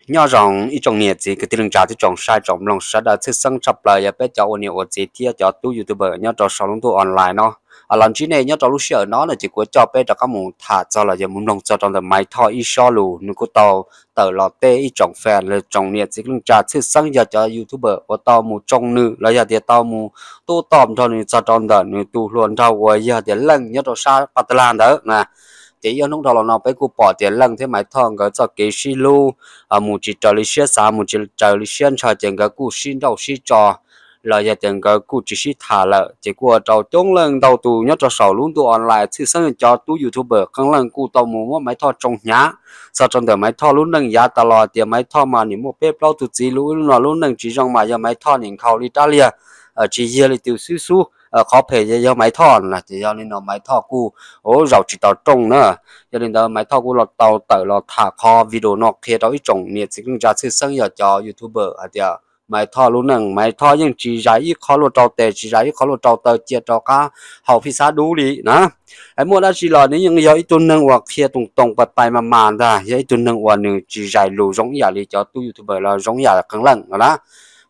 Nyob zoo ib tsoom niam txiv kwv tij neej tsa thiab tsoom saib tsoom mloog sawv daws tshwj xeeb tshaj plaws yog peb cov ua niam ua txiv thiab cov tub YouTuber nyob rau saum lub ntuj online no. Los ntsib nej nyob rau lub sij hawm no no ces kuv coj peb rov qab mus tham txog los yog mus mloog txog rau ntawm Maiv Thoj ib sob lus nws kuj tau tawm los teb ib tsoom fan los tsoom niam txiv kwv tij neej tsa tshwj xeeb yog cov YouTuber uas tau mus tsoo nws los yog tias tau mus tub tom nrog nws txog rau ntawm nws tus hluas nraug uas yog tias Leej nyob rau sab Paj Tag Lag ntawd na. Ces ib ob hnub dhau los no peb kuj pom tias Leej thiab Maiv Thoj nkawd txoj kev sib hlub mus tsis raws li siab xav, mus tsis raws li siab ntshaw, ces nkawd kuj sib nrauj sib tso los yog tias nkawd kuj tsis sib tham lawm. Ces kuj ua rau coob leej ntau tus nyob rau saum lub ntuj online tshwj xeeb cov tub YouTuber qee leej kuj tau mus muab Maiv Thoj tsoo hnyav txog rau ntawm Maiv Thoj lub neej yav tas los tias Maiv Thoj mas nim muaj peb plaub tus txiv, lub no lub neej tsis zoo mas yog Maiv Thoj nim nkhaus li rab liag, tsis yog li tus xib xub, qhov phem yog Maiv Thoj na. Ces yog li no Maiv Thoj kuj zaum tsis tau rooj na. Yog li ntawd Maiv Thoj kuj los tau tawm los tham qhov video no qhia rau ib tsoom niam txiv kwv tij neej tsa tshwj xeeb yog cov YouTuber hais tias Maiv Thoj lub neej, Maiv Thoj yeej tsis zais ib qho luaj rau tes, tsis zais ib qho luaj rau taw cia rau qab hau phij xab dub li na. Es muaj dab tsi los nws yeej yog ib tug neeg uas qhia toos toos pais pais mas mas ntag, yog ib tug neeg uas nws tsis zais lus zoo ib yam li cov tub YouTuber los zoo ib yam qee leej no na.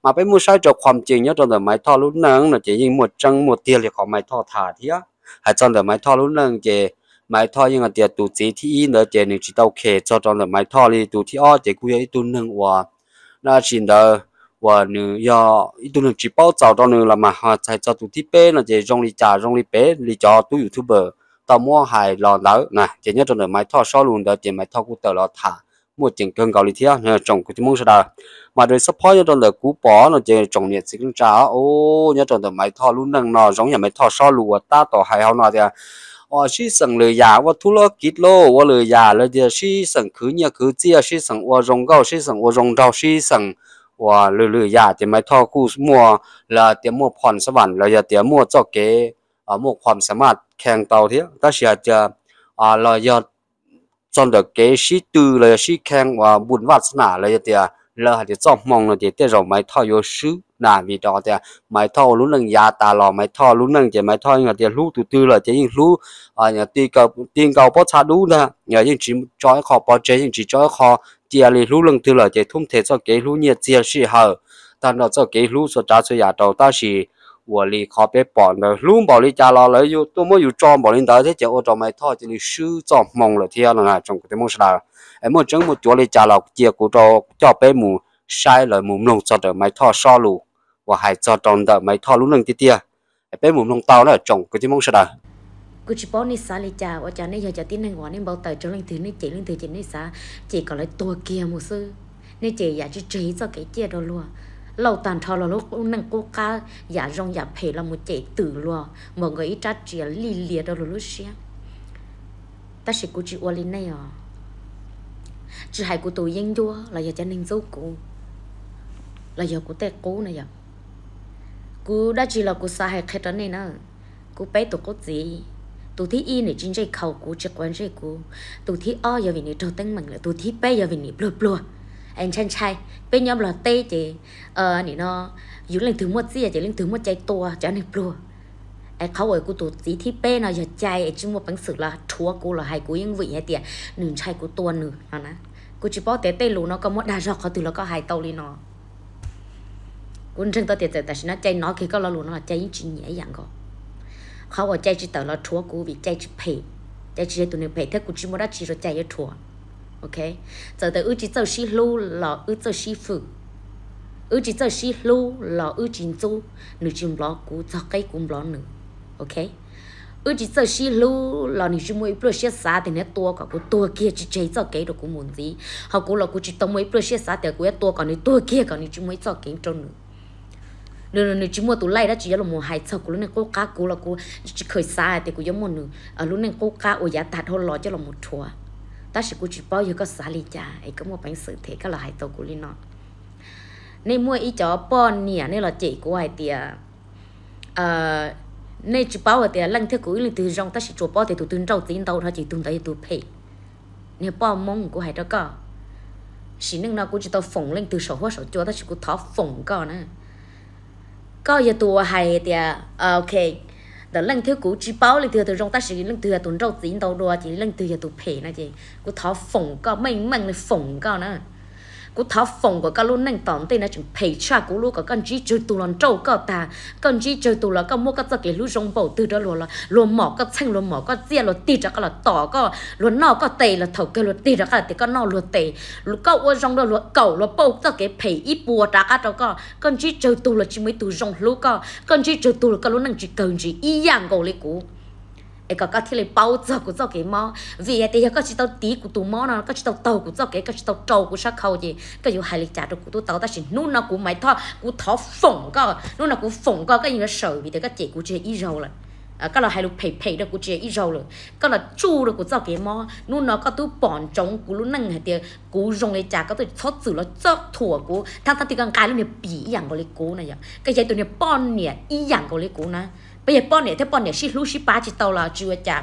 Mas peb muab saib rau qhuam cees nyob rau ntawm Maiv Thoj lub neej no ces yeej muaj tseeb muaj tiag li qhov Maiv Thoj tham thiab. Hais txog ntawm Maiv Thoj lub neej ces Maiv Thoj yeej hais tias tus txiv thib ib ntawd ces nws tsis tau khem txog rau ntawm Maiv Thoj li, tus thib ob ces kuj yog ib tug neeg uas dab tsi ntawd uas nws yog ib tug neeg tsis paub txaus rau nws los mas ho txhais txog tus thib peb no ces zoo li cas zoo li pem li cov tub YouTuber tau muab hais los ntawd na. Ces nyob rau ntawm Maiv Thoj sob lus ntawd ces Maiv Thoj kuj tawm los tham muaj ceem kawg nkaus li thiab tsoom kwv tij Hmoob sawv daws. Mas raws xab phob nyob rau ntawm kuv pom no ces tsoom niam txiv kwv tij neej tsa, nyob rau ntawm Maiv Thoj lub neej no zoo yam Maiv Thoj sob lus uas tab tom hais hauv no tias uas sib xeem lwm yam ua thub lab kiv lauj, ua lwm yam lawv tias sib xeem khwv nyiaj khwv txiaj, sib xeem ua zoo nkauj, sib xeem ua zoo nraug, sib xeem uas lwm lwm yam ces Maiv Thoj kuj muaj lawv tias muaj phom xab vam los yog tias muaj txoj kev muaj qhuam xa maj kheev tau thiab. Tab sis hais tias los yog txog ntawm kev sib tw los yog sib kheev uas npun vaj xab nam los yog tias lawv hais tias txoj hmoo no ces tej zaum Maiv Thoj yuav swb na, vim rau tias Maiv Thoj ua lub neej yav tas los Maiv Thoj lub neej ces Maiv Thoj yeej hais tias hlub tus twg lawm ces yeej hlub ti nkaus pob txha dub ntag, yeej tsis tso ib qho pov tseg, yeej tsis tso ib qho cia li, hlub leej twg lawm ces thub nthe txoj kev hlub nyiaj txiag sij hawm tag nrho txoj kev hlub txhua tsav txhua yam rau. Tab sis ua li qhov peb pom ntawd hlub npaum li cas los lawv tuaj muab yus tso npaum li ntawd thiab ces ua rau Maiv Thoj cia li swb txoj hmoo lawm thiab no na tsoom kwv tij Hmoob sawv daws. Es muaj tseeb muaj cuav li cas los cia kuv rau coj peb mus saib los mus mloog txog ntawm Maiv Thoj sob lus uas hais txog rau ntawm Maiv Thoj lub neej tiag tiag. Es peb mus mloog tau na tsoom kwv tij Hmoob sawv daws. Kuv tsis paub nej xav li cas, ua cas nej yog cov tib neeg uas nej npau taws rau leej twg nej cem leej twg ces nej xav cem kom lawv tuag kiag mus xwb. Nej cem yam tsis tseg txoj kev ciaj rau luag, lauj tag nrho los lub neej qub qab, yam zoo yam phem los mus cem twm luag npaum nkaus ib rab riam lij lias rau luag lub siab. Tab sis kuv tsis ua li nej os. Tsis hais kuv tus yeeb ncuab los yog cov neeg ntxub kuv los yog kuv tej qub na yom, kuv dab tsi los kuv xav hais qhia rau nej na. Kuv peb tus qub txiv, tus thib ib nws tsis ntsej khaus kuv, tsis quav ntsej kuv, tus thib ob yog vim nws raug teeb meem lawm, tus thib peb yog vim nws pluag pluag. Es ntshai ntshai, peb nyob Nplog teb ces nim no yus leej twg muaj txiaj ces leej twg muaj cai tua cov neeg pluag. Es qhov uas kuv tus txiv thib peb no yog cai es tsis muaj peev xwm los rhuav kuv los hais kuv yeej vim hais tias nws ntshai kuv tua nws no na. Kuv tsis paub tias tej lus no koj muab dag zog qhov twg los koj hais tau li no. Kuv ntseeg tau tias txawm tam sim no cai nov kiag koj lo lus no los cai yeej tsis nyiam ib yam nkaus. Qhov uas cai tsis tawm los rhuav kuv vim cai tsis phem, cai tsis yog tus neeg phem thiab kuv tsis muaj dab tsi rau cai yuav rhuav. Ok, txawm tias wb tsis txawj sib hlub los wb txawj sib fwm, wb tsis txawj sib hlub los wb tsis ntxub, nws tsis nplov kuv txog qib kuv nplov nws. Ok, wb tsis txawj sib hlub los nws tsis muaj ib pluaj siab xav tias nws yuav tua kom kuv tuag kiag tsis tseg txoj kev rau kuv mus ntxiv, ho kuv los kuv tsis tau muaj ib pluaj siab xav tias kuv yuav tua kom nws tuag kiag kom nws tsis muaj ib txoj kev rau nws. Nws, nws tsis muaj tus laj dab tsi yuav los mus hais txog kuv lub neej qub qab, kuv los kuv tsis kheev xav hais tias kuv yuav muaj nws lub neej qub qab uas yav tag dhau los coj los mus rhuav. Tab sis kuv tsis paub yog koj xav li cas es koj muaj peev xwm thiab koj los hais tau kuv li no. Nej muaj ib cov poj niam nej los cem kuv hais tias nej tsis paub hais tias Leej thiab kuv ib leej twg zoo, tab sis tsuas paub tias tus twg nrauj txiv ntau dhau ces tus ntawd yog tus phem. Niag poj Hmoob, kuv hais rau koj, sim neej no kuv tsis tau foom leej twg saum huab saum cua tab sis kuv thov foom koj na. Koj yog tus uas hais tias ok, ntawm Leej thiab kuv tsis paub leej twg yog tus zoo tab sis leej twg yog tus nrauj txiv ntau dua ces leej twg yog tus phem no ces kuv thov foom koj, meej meej li foom koj na. Kuv thov foom kom koj lub neej tom ntej no tseem phem tshaj kuv lub, kom koj ntsib tsawg tug los nrauj koj tag, koj ntsib tsawg tug los koj muab koj txoj kev hlub zoo npaum twg rau luag, luag mom koj txheej, luag mom koj txiaj, luag tig rov qab los tom koj, luag noj koj tes los thaum kawg luag tig rov qab los tias koj noj luag tes. Koj ua zoo rau luag kaum, luag pauj txoj kev phem ib puas rov qab rau koj, koj ntsib tsawg tug los tsis muaj ib tug zoo hlub koj, koj ntsib tsawg tug los koj lub neej tsis kawg ntsis ib yam nkaus li kuv. Es kom koj thiaj li paub txog kuv txoj kev mob, vim hais tias yog koj tsis tau tiv kuv tus mob no, koj tsis tau taug kuv txoj kev, koj tsis tau rau kuv sab khau ces koj yuav hais li cas rau kuv twb tau, tab sis hnub no kuv Maiv Thoj kuv thov foom koj, hnub no kuv foom koj, koj yeej yuav sawm vim tias koj cem kuv tsis yog ib zaug lawm. Koj los hais lus phem phem rau kuv tsis yog ib zaug lawm, koj los tsuj rau kuv txoj kev mob. Hnub no koj twb pom ntsoov kuv lub neej hais tias kuv zoo li cas, koj twb txhob txwm los txog thuam kuv, thab thab tias koj nqa lub niag pim ib yam nkaus li kuv na yom, koj yog tus niag poj niam ib yam nkaus li kuv na. Peb yog poj niam thiab poj niam sib hlub sib pab tsis tau los tsis ua cas,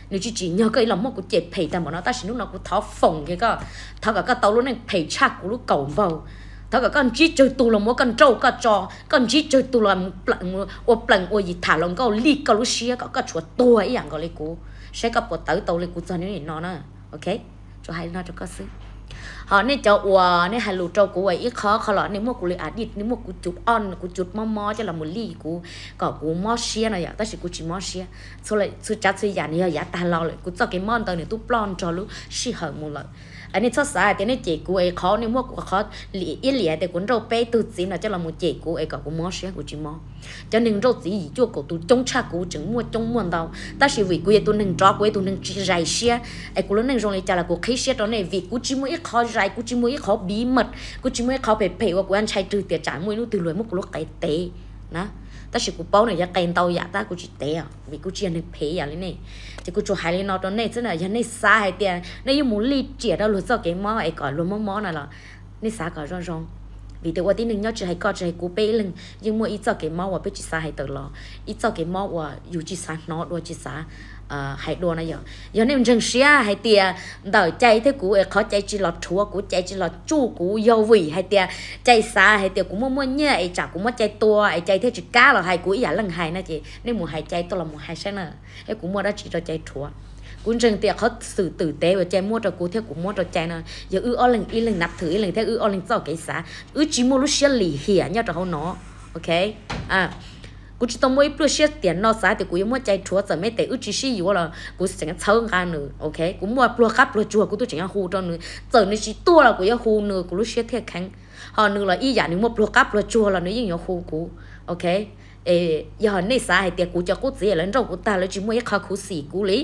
nws tsis tsim nyog koj ib los muab kuv cem phem tag npaum no, tab sis hnub no kuv thov foom kiag koj, thov kom koj tau lub neej phem tshaj kuv lub kaum npaug. Thov kom koj ntsib tsawg tug los muab koj nrauj koj tso, koj ntsib tsawg tug los ua plees ua yi tham hluas nkauj li koj lub siab kom koj tshuav tuag ib yam nkaus li kuv, saib koj puas tawv tau li kuv txog niaj hnub no na. Ok, tsuas hais li no rau koj xwb. Ho nej cov uas nej hais lus rau kuv ua ib qho qho los nej muab kuv li a dij, nej muab kuv cus o, kuv cus mob mob coj los mus li kuv kom kuv mob siab no yom, tab sis kuv tsis mob siab. Txhua tsav txhua yam nws yog yav tag los lawm, kuv txoj kev mob ntawd nws twb ploj nrog lub sij hawm mus lawm. Nej txhob xav hais tias nej cem kuv es qhov nej muab kuv qhov iab liam tias kuv nrauj peb tug txiv no coj los mus cem kuv es kom kuv mob siab, kuv tsis mob. Cov neeg nrauj txiv yim cuaj kaum tus coob tshaj kuv tseem muaj coob muaj ntau, tab sis vim kuv yog tus neeg nrov, kuv yog tus neeg tsis zais siab, es kuv lub neej zoo li cas los kuv qhib siab rau nej, vim kuv tsis muaj ib qho zais, kuv tsis muaj ib qho bí mật, kuv tsis muaj ib qho phem phem uas kuv yuav ntshai rwg tias tsam muaj ib hnub twg luag muab kuv lub qe tev na. Tab sis kuv paub nws yog qe ntau yam tab kuv tsis tev os, vim kuv tsis yog neeg phem yam li nej. Ces kuv tsuas hais li no rau nej xwb na, yog nej xav hais tias nej yuav mus li riam rau luag txoj kev mob es kom luag mob mob no los nej xav kom zoo zoo. Vim tias ua tib neeg nyob tsis hais koj tsis hais kuv, peb ib leeg yeej muaj ib txoj kev mob uas peb tsis xav hais tawm los, ib txoj kev mob uas yus tsis xav hnov dua tsis xav hais dua na yom. Yog nej ntseeg siab hais tias ntawm Cai thiab kuv es qhov Cai tsis los rhuav kuv, Cai tsis los tsuj kuv yog vim hais tias Cai xav hais tias kuv muaj muaj nyiaj es tsam kuv muab Cai tua es Cai thiaj tsis kam los hais kuv ib yam leej hais no ces nej mus hais Cai tuaj los mus hais saib na, es kuv muaj dab tsi rau Cai rhuav. Kuv ntseeg tias qhov xwm twm tev uas Cai muab rau kuv thiab kuv muab rau Cai no yog wb ob leeg ib leeg nav thwm ib leeg thiab wb ob leeg txoj kev xav, wb tsis muaj lub siab lim hiam nyob rau hauv no. Ok, kuv tsis tau muaj ib pluaj siab tiam no xav tias kuv yuav muab Cai rhuav, txawm me tes wb tsis sib yuav los kuv tseem txhawb nqa nws. Ok, kuv muaj pluag qab pluag tsuag kuv twb tseem yuav hu rau nws, txawm nws tsis tuaj los kuv yuav hu nws kuv lub siab thiaj kheev. Ho nws los ib yam, nws muaj pluag qab pluag tsuag los nws yeej yuav hu kuv. Ok, yog nej xav hais tias kuv cov qub txiv lawv nrauj kuv tag lawv tsis muaj ib qho khuv xim kuv li.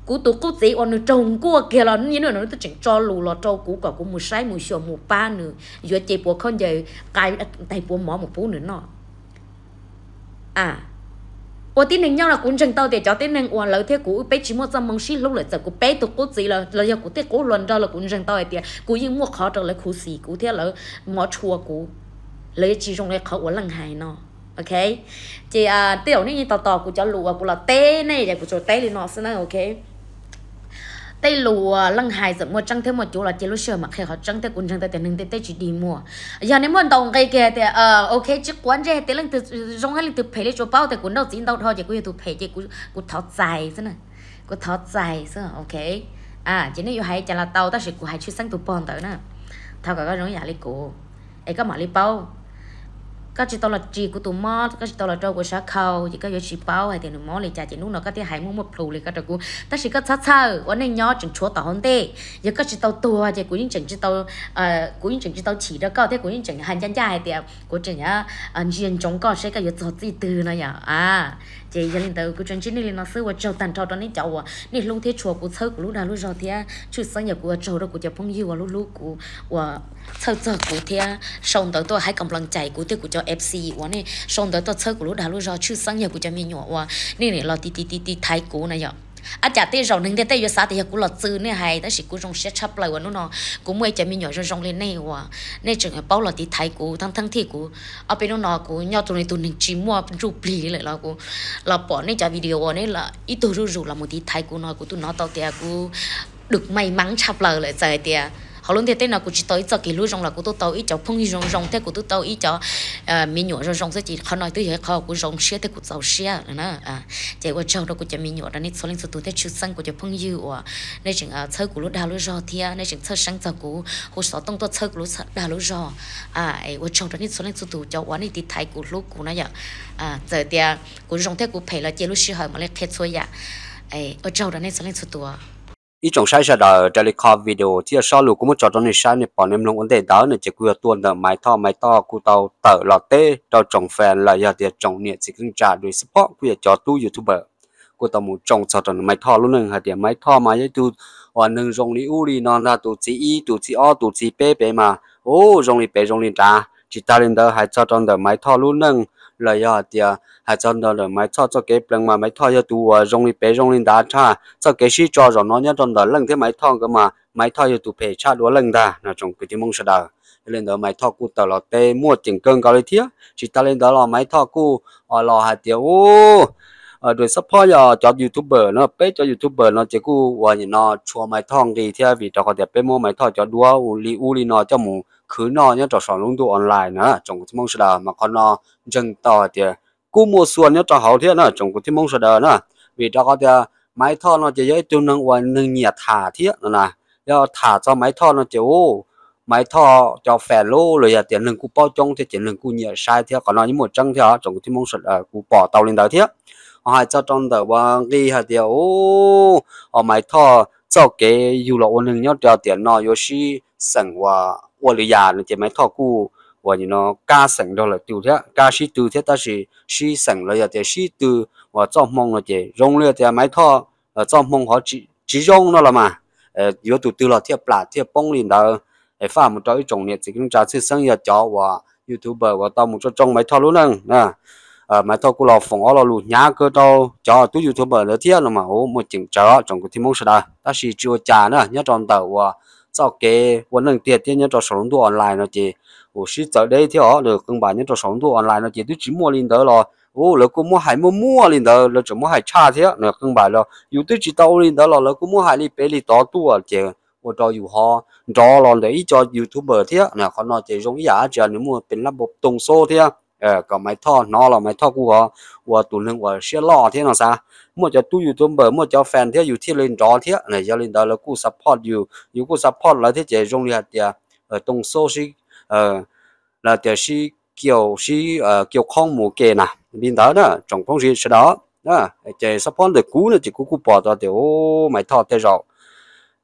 Kuv tus qub txiv uas nws raug nkuaj kiag los niaj hnub no nws twb tseem tso lus los rau kuv kom kuv mus saib mus xyuas mus pab nws, yuav ce puas khaub ncaws, tais puas mov mus pub nws noj. Ua tib neeg nyob los kuv ntseeg tau tias cov tib neeg uas lawv thiab kuv wb peb tsis muaj txoj moo sib hlub lawm, txawm kuv peb tus qub txiv los yog kuv tej qub hluas nraug los kuv ntseeg tau hais tias kuv yeej muaj qhov rau lawv khuv xim kuv thiab lawv mov tshua kuv. Lawv yeej tsis zoo li qhov uas leej hais no. Ok, ces tej zaum nej yeej tos tos kuv cov lus uas kuv los teb nej, ces kuv tsuas teb li no xwb na. Ok, tej lus uas leej hais txawm muaj tseeb thiab muaj cuav los cia lub sij hawm mam qhia qhov tseeb thiab kuv ntseeg tau tias neeg ntiaj teb tsis dig muag. Yog nej muaj ntaus nqi kiag tias ok tsis quav ntsej tias leej twg zoo thiab leej twg phem li, tsuas paub tias kuv nrauj txiv ntau dhau ces kuv yog tus phem ces kuv thov txais xwb na, kuv thov txais xwb. Ok, ces nej yuav hais cas los tau tab sis kuv hais tshwj xeeb tus pog ntawd na, thov kom koj zoo ib yam li kuv es koj mam li paub. Koj tsis tau los ris kuv tus mob, koj tsis tau los rau kuv sab khau ces koj yuav tsis paub hais tias nws mob li cas ces hnub no koj thiaj hais muaj muaj plhus li koj rau kuv. Tab sis koj txhob txhawj, ua neej nyob tseem tshuav tom hauv ntej. Yog koj tsis tau tuag ces kuv yeej tseem tsis tau, kuv yeej tseem tsis tau chim rau koj thiab kuv yeej tseem hais ncaj ncaj hais tias kuv tseem ntsia ntsoov koj seb koj yuav txog txij twg no yom. Ces yog li ntawd kuv tsuas ntsib nej li no xwb, ua tsaug tag nrho rau nej cov uas nej hlub thiab tshua kuv, txhawb kuv lub dag lub zog thiab tshwj xeeb yog kuv ua tsaug rau kuv cov phooj ywg uas hlub hlub kuv, uas txhawj txog kuv thiab sau ntawv tuaj hais kom nploos cais kuv thiab kuv cov F C uas nej sau ntawv tuaj txhawb kuv lub dag lub zog, tshwj xeeb yog kuv cov me nyuam uas nej nim los tiv tiv tiv tiv thaiv kuv na yom. Ab cas tej zaum neeg ntiaj teb yuav xav tias yog kuv los txwv nej hais, tab sis kuv zoo siab tshaj plaws uas hnub no kuv muaj ib cov me nyuam zoo zoo li nej uas nej tseem paub los tiv thaiv kuv, thab thab thiab kuv ob peb hnub no kuv nyob tus li tus neeg tsis muaj ntsuj plig lawm los kuv los pom nej cov video uas nej ib tug zuj zus los mus tiv thaiv kuv no kuv twb hnov tau tias kuv được may mắn tshaj plaws lawm, txawm hais tias Hauv lub ntiaj teb no kuv tsis tau ib txoj kev hlub zoo los kuv twb tau ib cov phooj ywg zoo zoo thiab kuv twb tau ib cov me nyuam zoo zoo xwb, ces qhov no twb yog ib qho kuv zoo siab thiab kuv txaus siab na. Ces ua tsaug rau kuv cov me nyuam, rau nej txhua leej txhua tus thiab tshwj xeeb kuv cov phooj ywg uas nej tseem txhawb kuv lub dag lub zog thiab nej tseem txhawj seeb txog kuv, hu xov tooj tuaj txhawb kuv lub dag lub zog. Ua tsaug rau nej txhua leej txhua tus cov uas nej tiv thaiv kuv hlub kuv na yom. Txawm tias kuv zoo thiab kuv phem los cia lub sij hawm mam li qhia txhua yam. Ua tsaug rau nej txhua leej txhua tus. Ib tsoom saib sawv daws, raws li qhov video thiab short lus kuv muab tso rau nej saib nej pom nej mloog ua ntej ntawd no ces kuj yog tuaj ntawm Maiv Thoj. Maiv Thoj kuj tau tawm los teb rau tsoom fan los yog tias tsoom niam txiv kwv tij neej tsa, dua support kuj yog cov tub YouTuber kuj tau mus tsoo txog rau Maiv Thoj lub neej hais tias Maiv Thoj mas yog ib tug uas neeg zoo li ub li no ntag, tus txiv ib tus txiv ob tus txiv peb pem mas ub zoo li pem zoo li nrad. Tsis tas li ntawd hais txog rau ntawm Maiv Thoj lub neej los yog hais tias hais txog ntawm Maiv Thoj txoj kev plees mas Maiv Thoj yog tus uas zoo li pem zoo li nrad tshaj. Txoj kev sib tso zaum no nyob rau ntawm Leej thiab Maiv Thoj nkawd mas Maiv Thoj yog tus phem tshaj dua Leej ntag no tsoom kwv tij Hmoob sawv daws. Yog li ntawd Maiv Thoj kuj tawm los teb muaj ceem kawg nkaus li thiab. Tsis tas li ntawd los Maiv Thoj kuj los hais tias ub, dua support yog cov YouTuber no, peb cov YouTuber no ces kuj uas nim no tshua Maiv Thoj nqi thiab vim rau qhov tias peb muab Maiv Thoj cov duab li ub li no coj mus khwv noj nyob rau saum lub ntuj online na tsoom kwv tij Hmoob sawv daws. Mas qhov no ntseeg tau hais tias kuj muaj xua nyob rau hauv thiab na tsoom kwv tij Hmoob sawv daws na. Vim rau qhov tias Maiv Thoj no ces yog ib tug neeg uas neeg nyiam tham thiab no na. Yog tham txog Maiv Thoj no ces ub, Maiv Thoj cov fan lub los yog tias neeg kuj paub coob thiab ces neeg kuj nyiam saib thiab. Qhov no yeej muaj tseeb thiab os tsoom kwv tij Hmoob sawv daws, kuv pom tau li ntawd thiab. Ho hais txog rau ntawm uas nqi hais tias ub, Maiv Thoj txoj kev yug los ua neeg nyob rau tiam no yuav sib xeem uas ua li yam no ces Maiv Thoj kuj uas nim no kab xeem nrog lawm tus thiab kab sib tw thiab, tab sis sib xeem los yog tias sib tw uas txoj hmoo no ces zoo li tias Maiv Thoj txoj hmoo ho tsis zoo no los mas yuav tus twg los thiaj plam thiaj poob li ntawd. Es faj mus rau ib tsoom niam txiv kwv tij neej tsa tshwj xeeb yog cov uas YouTuber uas tau mus tsoo tsoo Maiv Thoj lub neej. Maiv Thoj kuj los foom ob lo lus hnyav kawg rau cov tub YouTuber ntawd thiab no mas ub muaj ceem tsawv tsoom kwv tij Hmoob sawv daws. Tab sis tsis ua cas na, nyob rau ntawm uas txoj kev ua neej tiag thiab nyob rau saum lub ntuj online no ces ua sib txawv deb thiab os. Qee npam nyob rau saum lub ntuj online no ces twb tsis muaj li ntawd los ub lawv kuj muab hais muaj muaj li ntawd, lawv tseem muab hais tshaj thiab. Qee npam los yus twb tsis tau ua li ntawd los lawv kuj muab hais li pem li tod tuaj ces ua rau yus ho nrov los ntawm ib co YouTuber thiab. Qhov no ces zoo ib yam dab tsi nws muaj pes lab npau toog xo thiab. Kom Maiv Thoj hnov los Maiv Thoj kuj ho ua tus neeg uas siab loj thiab no xav. Muaj cov tub YouTuber muaj cov fan thiab yus thiaj li nrov thiab. Yog li ntawd lawv kuj support yus, yus kuj support lawv thiab ces zoo li hais tias toog xo sib, lawv tias sib kiu sib kiu qhoob mus ke na. Li ntawd na tsoom phooj ywg sawv daws, ces support ntawm kuv no ces kuv kuj pom tau tias Maiv Thoj tej zaum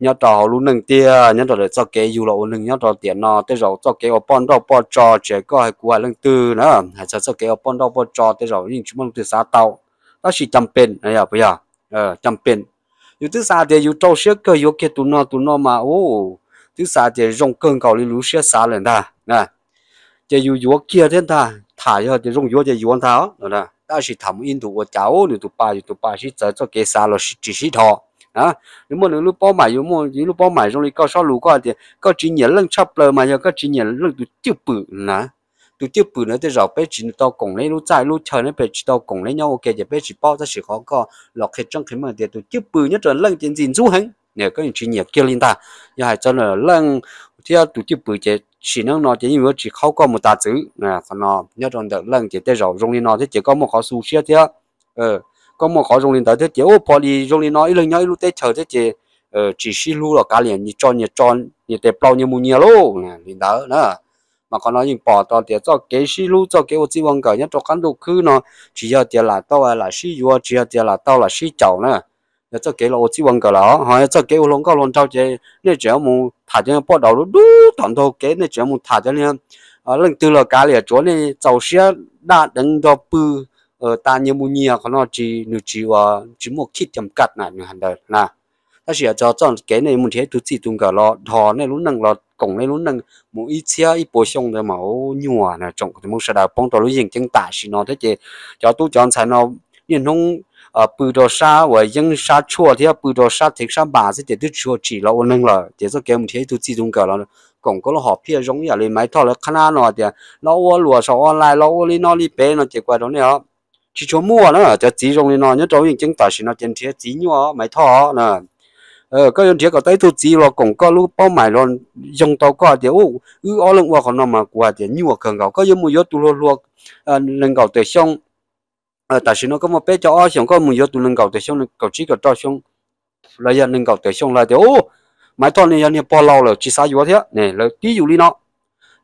nyob rau hauv lub neej tiag, nyob rau ntawm txoj kev yug los ua neeg nyob rau tiam no tej zaum txoj kev ua poj nrauj poj tso tsis hais koj hais kuv hais leej twg na, hais txog txoj kev ua poj nrauj poj tso tej zaum yeej tsis muaj leej twg xav tau. Tab sis cam pem yog puas yog? Cam pem. Yus twb xav tias yus rau siab kawg yuav kiag tus no tus no mas ub, twb xav tias zoo kawg nkaus li lub siab xav lawm ntag. Ces yus yuav kiag thiab ntag, tham yog tias zoo yuav ces yuav ntag. Tab sis tham mus ib ntus ua cas ub nws tus pa yus tus pa sib txawv txoj kev xav los tsis sib dhos. Nws muaj nws lub paub mais, yus muaj yus lub paub mais. Zoo li koj sob lus koj hais tias koj tsis nyiam Leej tshaj plaws mas yog koj tsis nyiam Leej tus cwj pwm na. Tus cwj pwm na tej zaum peb tsis tau koom neb lub txaj lub chaw, neb peb tsis tau koom neb nyob ua ke ces peb tsis paub, tab sis qhov koj los qhia tseeb qhia meej tias tus cwj pwm nyob rau Leej ces ntxim ntxub heev, koj yeej tsis nyiam kiag li ntag. Yog hais txog Leej thiab tus cwj pwm ces sim neej no ces yeej yuav tsis qhaub koj mus tas txwv. Qhov no nyob rau ntawm Leej ces tej zaum zoo li no thiab ces koj muaj qhov xu siab thiab koj muaj qhov zoo li ntawd thiab ces ub pom li zoo li no ib leeg nyob ib lub teb chaws thiab ces tsis sib hlub los kav liam, nyias tso nyias tso, nyias tes plaus nyias mus nyias lauj li ntawd na. Mas qhov no yeej pom tau tias txoj kev sib hlub txoj kev ua txij ua nkawm nyob rau qab ntuj khwb no tsis yog tias lam tau lam sib yuav, tsis yog tias lam tau lam sib caum na. Yog txoj kev los ua txij ua nkawm lawm ho yog txoj kev ua hluas nkauj hluas nraug ces nej tseem yuav mus tham cov niag poj daus dub dub tom ntug kev, nej tseem yuav mus tham cov niag leej twg los kav liam, tsuav nej txaus siab daj deev nrog pw tas nyias mus nyias. Qhov no tsis, nws tsis ua, tsis muaj khib cam kaj na nws hais ntawd na. Tab sis yog txog txoj kev nej yuav mus nrhiav ib tug txij tus nkawm los dhos nej lub neej los koom nej lub neej mus ib txhiab ib puas xyoo ntawd mas ub nyuaj na tsoom kwv tij Hmoob sawv daws. Poob rau lub yeej ceeb tam sim no thiab ces cov tub cov ntxhais no niaj hnub pw rau sab uas yeeb sab tshuaj thiab pw rau sab thev sab npas xwb ces twb tsis tshua tsim los ua neeg lawm. Ces txoj kev mus nrhiav ib tug txij tus nkawm los koom koj lub hom phiaj zoo ib yam li Maiv Thoj lawv qhab nab no tias los ua luam saum online los ua li no li pem no ces kuv hais rau nej os, tsis tshua muaj na. Cov txiv zoo li no nyob rau lub yeej ceeb tam sim no ces nrhiav txiv nyuaj Maiv Thoj na. Koj yuav nrhiav kom tau ib tug txiv los koom koj lub paub mais los yoog tau koj tias, u, wb ob leeg ua qhov no mas kuv hais tias nyuaj kawg nkaus. Koj yuav mus yuav tus hluas hluas nees nkaum tawm xyoo, tam sim no koj muaj peb caug ob xyoos, koj mus yuav tus nees nkaum tawm xyoo, nees nkaum tsib kaum rau xyoo los yog nees nkaum tawm xyoo los tias, u, Maiv Thoj ne yog niag pog laus lawm tsis xav yuav thiab ne. Lawv tib yus li no.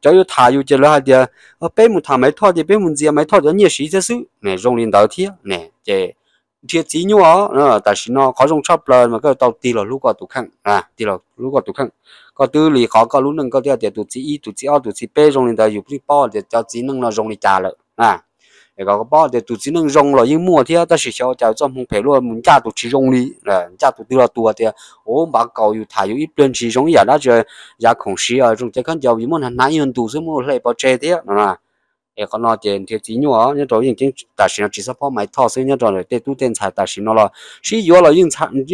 Cov yuav tham yus ces lawv hais tias, peb mus tham Maiv Thoj ces peb mus ntxias Maiv Thoj cov nyiaj siv thiab xwb ne, zoo li ntawd thiab ne. Ces nrhiav txiv nyuaj. Tam sim no qhov zoo tshaj plaws mas koj tau tig los hlub koj tus kheej, tig los hlub koj tus kheej. Koj twb li qhov koj lub neej koj twb tias tus txiv ib, tus txiv ob, tus txiv peb zoo li ntawd, yus thiaj paub tias cov txiv neej no zoo li cas lawm. Es kom koj paub tias tus txiv neej zoo los yeej muaj thiab, tab sis xyov ua cas txoj hmoo phem luaj mus ncaj tus tsis zoo li, ncaj tus twg los tus tias, u, npav kaus yus tham yus ib pliag ntsis zoo ib yam dab tsi, yav khoom siv zoo cov khaub ncaws yus muab hnav hnav ib nyuag ntus xwb muab hle pov tseg thiab no. Es qhov no ces nrhiav txiv nyuaj nyob rau yeej ceeb tam sim no tsis txhob phob Maiv Thoj xwb, nyob rau tej tub tej ntxhais tam sim no los sib yuav los yeej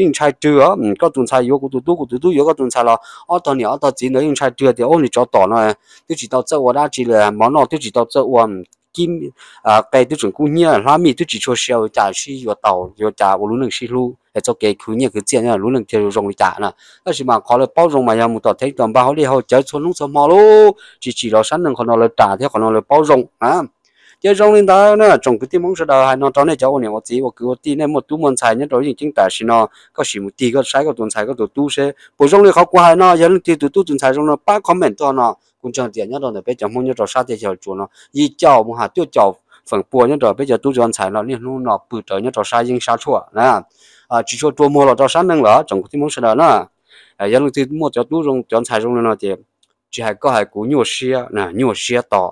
ntshai rwg. Koj tus ntxhais yuav kuv tus tub, kuv tus tub yuav koj tus ntxhais los ob tog niam ob tog txiv ntawd yeej ntshai rwg tias, u, niag tsov tom no twb tsis tau txawj ua dab tsi li, mov noj twb tsis tau txawj ua, kib qe twb tseem kub hnyiab, hlab mij twb tsis tshua siav, ua cas sib yuav tau, yuav cas ua lub neej sib hlub es txoj kev khwv nyiaj khwv txiaj lub neej thiaj zoo li cas na. Tab sis mas qhov lawv paub zoo mas yog mus tom theeb tom npaj hauv dej hauv cawv txhua hnub txhua hmo lauj, tsis tsim los sab neej qhov no lawv ras thiab qhov no lawv paub zoo. Ces zoo li ntawd na tsoom kwv tij Hmoob sawv daws, hais no rau nej cov ua niam ua txiv ua kwv ua tij, nej muaj tub muaj ntxhais nyob rau yeej ceeb tam sim no, koj sim mus tig koj saib koj tus ntxhais koj tus tub seb puas zoo li qhov kuv hais no. Yog leej twg tus tub tus ntxhais zoo no pab comment tuaj no, kuv ntseeg tias nyob rau ntawm peb cov Hmoob nyob rau sab teb chaws Suav no yim caum mus has cuaj caum feem pua nyob rau peb cov tub cov ntxhais no niaj hnub no pw rawv nyob rau sab yeeb sab tshuaj na, tsis tshua rua muag los rau sab neej lawm tsoom kwv tij Hmoob sawv daws na. Yog leej twg muaj cov tub zoo cov ntxhais zoo li no ces tsis hais koj hais kuv nyuaj siab, nyuaj siab to.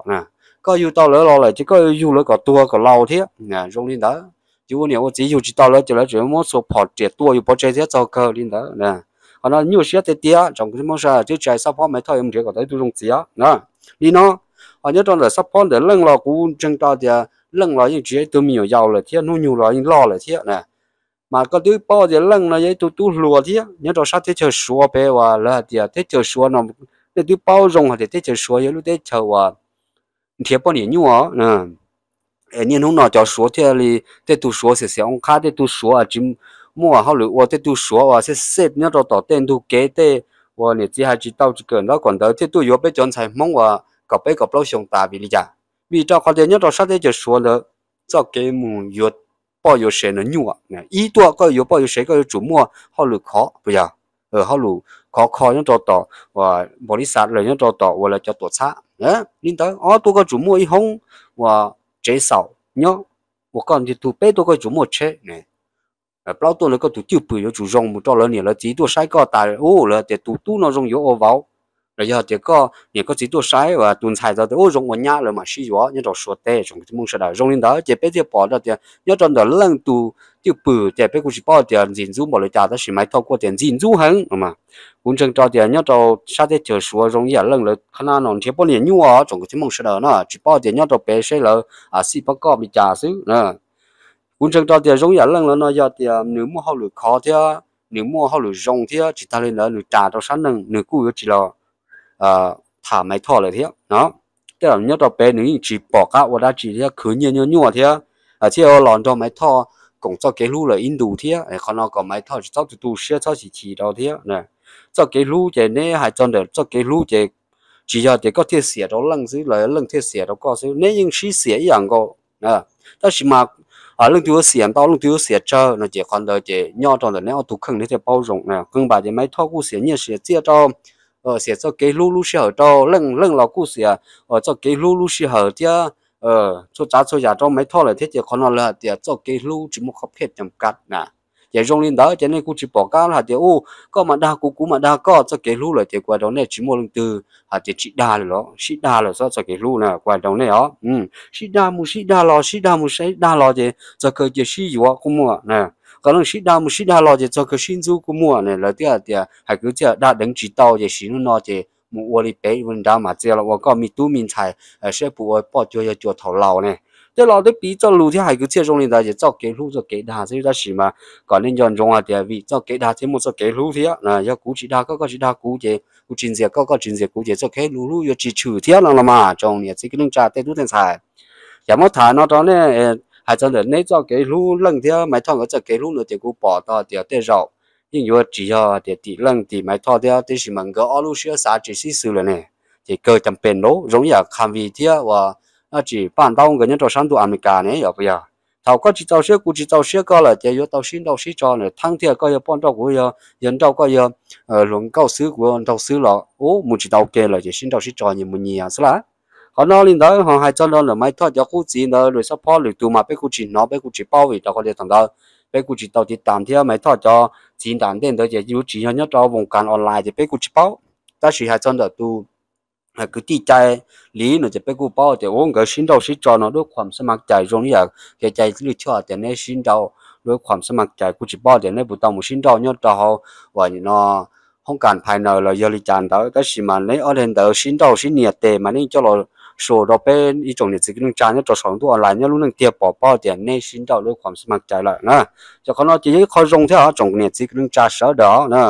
Koj yug tau lawv los lawm ces koj yug lawv kom tuag kom laus thiab. Zoo li ntawd, yus ua niam ua txiv yug tsis tau lawv ces lawv tseem muab xuas phom riam tua yus pov tseg thiab, txog kawg li ntawd. Qhov no nyuaj siab tiag tiag tsoom kwv tij Hmoob sawv daws, twb tsis hais Xab Phob Maiv Thoj yuav mus nrhiav kom tau ib tug zoo txiv os na. Li no, ho nyob rau ntawm Xab Phob ntawm Leej los kuv ntseeg tau tias Leej los yeej tsis yog ib tug me nyuam yaus lawm thiab, hnub nyoog los yeej loj lawm thiab na. Mas koj twb paub tias Leej no yog ib tug tub hluas thiab nyob rau sab teb chaws Suav pem uas lawv hais tias teb chaws Suav no, nej twb paub zoo hais tias teb chaws Suav yog lub teb chaws uas nrhiav poj niam nyuaj. Es niaj hnub no cov Suav thiaj li, tej tug Suav xiam xiam oo qhab, tej tug Suav tsis muaj hauj lwm ua, tej tug Suav uas xej xej nyob rau tom tej ntug kev tej uas niam txiv hais tsis tau tsis kawm ntaub kom ntawv thiaj tuaj yuav peb cov ntxhais Hmoob uas kaum peb kaum plaub xyoo tas. Vim li cas? Vim rau qhov tias nyob rau sab teb chaws Suav ntawd txoj kev mus yuav poj yuav sev no nyuaj. Ib tuaj koj yuav poj yuav sev koj yuav tsum muaj hauj lwm khov, puas yog? Hauj lwm khov kho nyob rau tom uas npaum li xav lawm nyob rau tom uas lawv cov tuam txhab. Li ntawd ob tuaj koj tsum muaj ib hoob uas tsev xaum nyob, uas koj nti tug peb tuaj koj tsum muaj tsheb ne. Plaub tuaj ntawd koj tus cwj pwm yuav tsum zoo mus rau lawv niam lawv txiv tuaj saib koj tas ub lawv tias tus tub no zoo yuav ua vauv. Los yog tias koj niam koj txiv tuaj saib uas tus ntxhais tau tias ub zoo ua nyab lawv mam sib yuav nyob rau Suav teb tsoom kwv tij Hmoob sawv daws. Zoo li ntawd ces peb thiaj pom rau tias nyob rau ntawm Leej tus cwj pwm ces peb kuj tsis paub tias ntxim ntxub npaum li cas tab sis Maiv Thoj kuj tias ntxim ntxub heev. Kuv ntseeg rau tias nyob rau sab teb chaws Suav zoo ib yam Leej lawv qhab nab no nrhiav poj niam nyuaj tsoom kwv tij Hmoob sawv daws na, tsis paub tias nyob rau pem seb lawv xij pab koj li cas xwb. Kuv ntseeg rau tias zoo ib yam Leej lawv no yog tias nws muaj hauj lwm khov thiab nws muaj hauj lwm zoo thiab tsis tag li ntawd nws ras rau sab neej nws kuj yuav tsis los tham Maiv Thoj lawm thiab no. Tej zaum nyob rau pem nws yeej tsis pom qab ua dab tsi thiab khwv nyiaj nyuaj nyuaj thiab, thiaj los nrog Maiv Thoj koom txoj kev hlub lawm ib ntus thiab. Qhov no kom Maiv Thoj tsis txhob tu tu siab txhob chim chim rau thiab. Txoj kev hlub ces neb hais txog ntawm txoj kev hlub ces tsis yog tias koj thiaj xiam rau Leej xwb los Leej thiaj xiam rau koj xwb, neb yeej sib xiam ib yam nkaus. Tab sis mas leej twg yuav xiam ntau leej twg yuav xiam tsawg no ces qhov ntawd ces nyob rau ntawm neb ob tug kheej neb thiaj paub zoo. Qee npam ces Maiv Thoj kuj xiam nyiaj xiam txiaj rau, xiam txoj kev hlub lub sij hawm rau Leej, Leej los kuj xiam txoj kev hlub lub sij hawm thiab txhua tsav txhua yam rau Maiv Thoj lawm thiab ces qhov no lawv hais tias txoj kev hlub tsis muaj qhov phem cam kav na. Ces zoo li ntawd ces nej kuj tsis pom qab hais tias u, koj mas dag kuv kuv mas dag koj, txoj kev hlub lawm ces kuv hais rau nej tsis muaj leej twg hais tias tsis dag lawm los sib dag lawm xwb. Txoj kev hlub na kuv hais rau nej os, sib dag mus sib dag los, sib dag mus sib dag los ces txog kawg cia sib yuav kuj muaj. Qee leej sib dag mus sib dag los ces txog kawg sib ntxub kuj muaj ne. Lawv twb hais tias hais kwv txhiaj dag deev tsis tau ces sim hnub no ces mus ua li pem ua li nrad mas txia los ua koj me tub me ntxhais, saib puas ua poj cuag yawg cuag thaum laus ne. Tej laus twb piv txoj lus thiab hais kwv txhiaj zoo li ntawd ces txoj kev hlub txoj kev dag xwb. Tab sis mas kom nej nco ntsoov hais tias vim txoj kev dag thiaj muaj txoj kev hlub thiab. Yog kuv tsis dag koj, koj tsis dag kuv ces kuv tsis ntxias koj, koj tsis ntxias kuv ces txoj kev hlub hlub yuav tsis tshwm thiab no los mas tsoom niam txiv kwv tij neej tsa tej tub tej ntxhais. Yam muab tham no rau nej, hais txog ntawm neb txoj kev hlub Leej thiab Maiv Thoj nkawd txoj kev hlub no ces kuv pom tau tias tej zaum yeej yuav tsis yog tias tim Leej tim Maiv Thoj thiab, tiam sis mas nkawd ob lub siab xav tsis sib xws lawm ne, ces kawg cam pes lawm. Zoo ib yam Khavis thiab uas dab tsi Paj Ntaub nkawd nyob rau sab ntuj Amelikas ne, yog puas yog? Thaum koj tsis txaus siab kuv tsis txaus siab koj lawm ces yuav tau sib nrauj sib tso na, thaum twg koj yog poj nrauj kuv yog, yog nrauj koj yog hluas nkauj xwb kuv yog nraug xwb los ub mus tsis tau ua ke lawm ces sib nrauj sib tso nyias mus nyias xwb lawm. Qhov no li ntawd ho hais txog rau ntawm Maiv Thoj cov qub txiv ntawd lwm xab phob lwm tus mas peb kuj tsis hnov peb kuj tsis paub vim rau qhov tias thaum ntawd peb kuj tsis tau tiv tam thiab Maiv Thoj cov txiv nram ntej ntawd ces yuav tsis yog nyob rau voos kav online ces peb kuj tsis paub. Tab sis hais txog ntawm tus kwv tij Cai Lis no ces peb kuj paub tias ua nkawd sib nrauj sib tso no lub khuam xab mas cai zoo li yam kev cai lwj choj tias neb sib nrauj lub khuam xab mas cai, kuj tsis paub tias neb puas tau mus sib nrauj nyob rau hauv uas no hoob kas phais naws los yog li cas ntawd, tab sis mas neb ob leeg ntawd sib nrauj sib nias tes mas neb coj los show rau peb ib tsoom niam txiv kwv tij neej tsa nyob rau saum ntuj online nyob lub neej tiag pom paub tias neb sib nrauj lub khuam xab mas cai lawm na. Ces qhov no ces yog ib qho zoo thiab os tsoom niam txiv kwv tij neej tsa sawv daws na.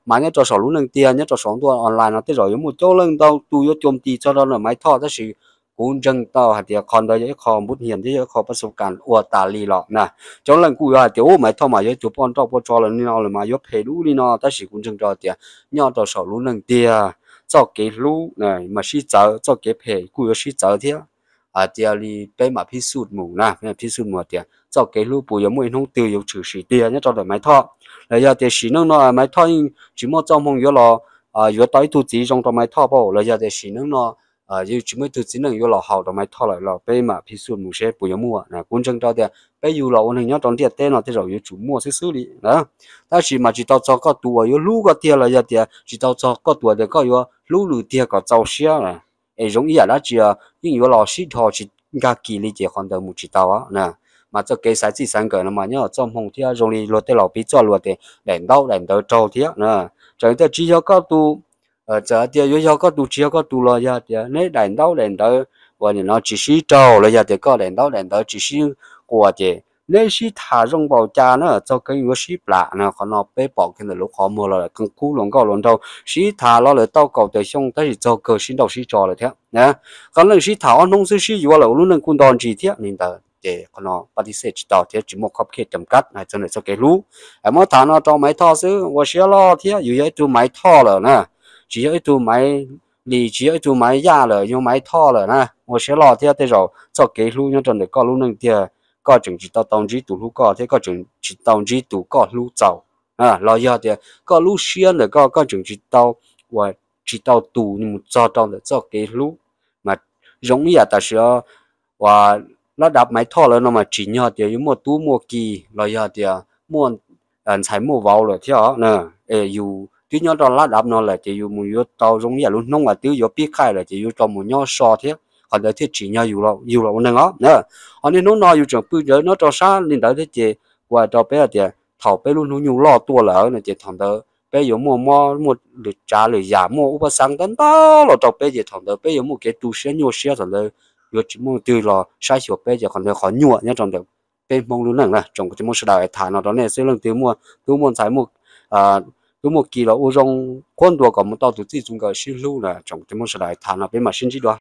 Mas nyob rau saum lub neej tiag nyob rau saum ntuj online no tej zaum yuav muaj coob leej ntau tus yuav coj tis txog rau ntawm Maiv Thoj, tab sis kuv ntseeg tau hais tias qhov ntawd yog ib qho npub hiam thiab yog ib qho pas xu kas ua tas li los na. Coob leej kuj yuav hais tias ub Maiv Thoj mas yog ib tug poj nrauj poj tso lawm li no lawm mas yuav phem dub li no, tab sis kuv ntseeg rau tias nyob rau saum lub neej tiag txoj kev hlub mas sib txawv, txoj kev phem kuj yuav sib txawv thiab. Hais tias li peb mam phib xub mus na, peb mam phib xub mus tias txoj kev hlub puas yuav muaj ib hnub twg yuav tshwm sim tiag nyob rau ntawm Maiv Thoj, los yog tias sim neej no Maiv Thoj yeej tsis muaj txoj hmoo yuav los yuav tau ib tug txiv zoo rau Maiv Thoj pauj, los yog tias sim neej no yeej tsis muaj ib tug txiv neej yuav los haum rau Maiv Thoj lawm los peb mam phib xub mus seb puas yuav muaj na. Kuv ntseeg rau tias peb yug los ua neeg nyob rau ntiaj teb no tej zaum yuav tsum muaj xwb xwb li na. Tab sis mas tsis tau txog koj tus uas yuav hlub koj tiag los yog tias tsis tau txog koj tus uas tias koj yuav hlub lwm tiag kom txaus siab es zoo ib yam dab tsi yeej yuav los sib dhos tsis nkag kis li ces qhov ntawd mus tsis tau na. Mas txoj kev xaiv txij xaiv nkawm no mas nyob txoj hmoo thiab zoo li luag tej laus piv txoj lus tias daim ntaub daim ntawv raug thiab na. Txawm tias tsis yog koj tus, txawm tias yuav yog koj tus tsis yog koj tus los yog tias neb daim ntaub daim ntawv uas nim no tsis sib raug los yog tias koj daim ntaub daim ntawv tsis sib quas ces neb sib tham zoo npaum cas na txog kawg yuav sib plam na. Qhov no peb pom kiag ntawm lub qhov muag los lawm, qee khub hluas nkauj hluas nraug sib tham los lawm tau kaum tawm xyoo tab sis txog kawg sib nrauj sib tso lawm thiab. Qee leej sib tham ob hnub xwb sib yuav lawm ua lub neej kuj nto ntsis thiab li ntawd ces qhov no pab tib xej tsis tau thiab tsis muaj khob khej cam kab hais txog ntawm txoj kev hlub. Muab tham no rau Maiv Thoj xwb ua siab loj thiab yus yog ib tug Maiv Thoj lawm na, tsis yog ib tug Maiv Lis tsis yog ib tug Maiv Yaj lawm, yog Maiv Thoj lawm na. Ua siab loj thiab tej zaum txoj kev hlub nyob rau ntawm koj lub neej tiag koj tseem tsis tau tau ntsib tus hlub koj thiab koj tseem tsis tau ntsib tus koj hlub txaus, los yog tias koj lub siab ntawm koj koj tseem tsis tau, uas tsis tau tus mus txog rau ntawm txoj kev hlub. Mas zoo ib yam tam sim uas lab dav Maiv Thoj lawm no mas tsim nyog tias yuav muaj tub muaj ki los yog tias muaj ntxhais muaj vauv lawm thiab os. Es yus twb nyob rau lab dav no lawm ces yus mus yuav tau zoo ib yam lub hnub uas twb yuav pib qaij lawm ces yuav tau mus nyob so thiab qhov ntawd thiaj tsim nyog yus los ua neeg os. Ho niaj hnub no yus tseem pw ntawd nyob rau sab li ntawd thiab ces kuv hais rau peb hais tias thaum peb lub hnub nyoog loj tuaj lawm no ces thaum ntawd peb yuav muaj mob muaj lwm tsav lwm yam muaj ub pab xeeb ntau ntau los rau peb ces thaum ntawd peb yuav muaj kev tu siab nyuaj siab, thaum ntawd yuav tsis muaj twg los saib xyuas peb ces qhov ntawd qhov nyuaj nyob rau ntawm peb Hmoob lub neej na. Tsoom kwv tij Hmoob sawv daws, hais tham no rau nej xwb, leej twg muaj tub muaj ntxhais muaj tub muaj ki los ua zoo qhuab ntuas kom mus tau tus txij tus nkawm sib hlub na. Tsoom kwv tij Hmoob sawv daws, hais tham no peb mam sib ntsib dua.